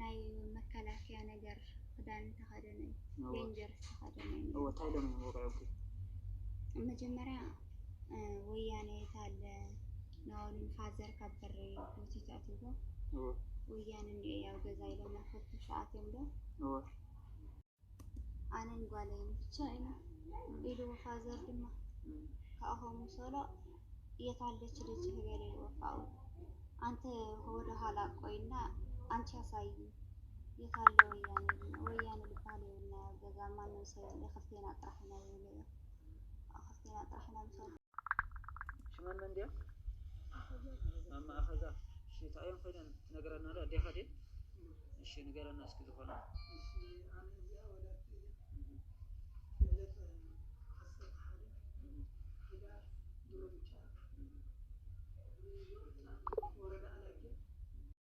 ናይ መከላከያ ነገር ክዳን ተኸደነ እዩ፣ ሬንጀር ዝተኸደነ እዩ። እወ፣ እንታይ ኢሎም እዮም ወቂዖምኪ? መጀመርያ ወያኔ የታለ ናበሉን። ፋዘር ካብ በሪ ጎቲቱ ኣትይዎ። ወያነ እኒኦ ያው ገዛ ኢሎም ናፈተሹ ኣትዮም ዶ። ኣነን ጓለይን ብቻ ኢና ኢልዎ። ፋዘር ድማ ካብኡ ከምኡ ሰሎ የታለች ልጅ ገለ ኢልዎ። ካብኡ አንተ ወደ ኋላ ቆይና አንቺ አሳይኝ የታለ ወያኔ ኢልና፣ ወያኔ ዝበሃል የብልና ያው ገዛ ማንም ሰብ የለ፣ ክልቴና ጥራሕ ኢና ይብለዮ። ክልቴና ጥራሕ ኢና ምስ ሽመን መን ድያ? ማማ ኣኸዛ። እሺ፣ እንታይ እዮም ኮይነን ትነግረና ዶ? ኣዴኻ ድየን? እሺ፣ ንገረና እስኪ ዝኾነ። እሺ፣ ኣነ እዚኣ ወላዲት እያ። ብዕለት 11 ሕዳር ድሮ ብቻ